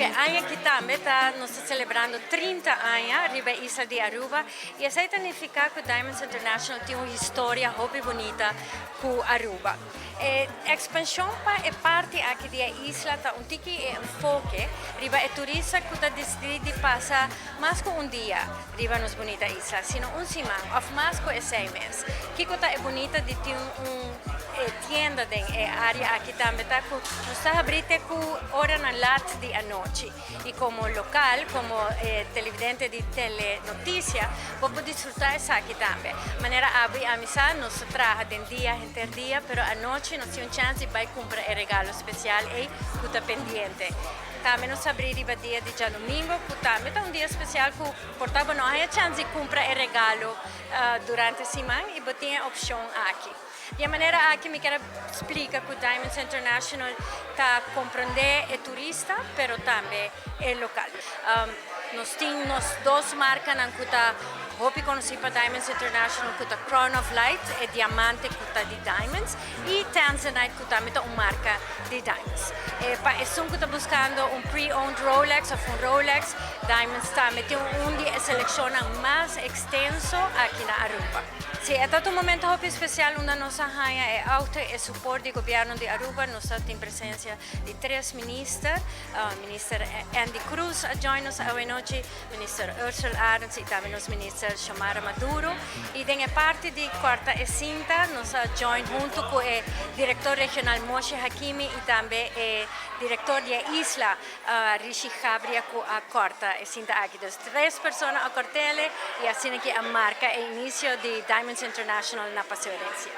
E aña aki tambe ta nos ta celebrando 30 aña riba isla di Aruba y esey ta significa cu Diamonds International tin un historia hopi bunita cu Aruba. E expansion pa e parti aki di isla ta un tiki e enfoke riba e turista cu ta decidi di pasa mas cu un dia riba nos bunita isla, sino un siman of mas cu 6 mes. Kico ta e bunita di tin un tienda den e area aki tambe ta cu nos ta habri te cu ora nan laat di anochi. Y como local, como televidente di Telenoticia, bo por disfruta esaki tambe. Manera abo y ami sa, nos ta traha den dia, henter dia, pero anochi nos tin un chance di bay cumpra e regalo special y cu ta pendiente. Tambe nos ta habri riba dia di diadomingo, cu tambe ta un dia special cu por ta bo no haya chance di cumpra e regalo durante siman y bo tin e opcion aki. Di manera aki mi kier splica cu Diamonds International ta comprende e turista, pero tambe e local. Nos tin dos marcanan cu ta hopi conoci pa Diamonds International, cu ta Crown of Light, e diamante cu ta di Diamonds, y Tanzanite, cu tambe ta un marca di Diamonds. Pa esun cu ta buscando un pre-owned Rolex of un Rolex, Diamonds tambe tin un di seleccion mas extenso aki na Aruba. Si, ta un momento hopi special unda nos a haya e auto y support di gobierno di Aruba. Nos tin presencia di tres minister, Minister Endy Croes a join nos anochi, Minister Ursell Arends y tambe nos Minister Xiomara Maduro. Y den parti di corta e cinta, nos a join hunto cu e director regional Moshe Hakimi y tambe e director di isla, Rishi Gabria, cu a corta e cinta aki. Dus tres persona a cort'e y asina aki a marca e inicio di Diamonds International na Paseo Herencia.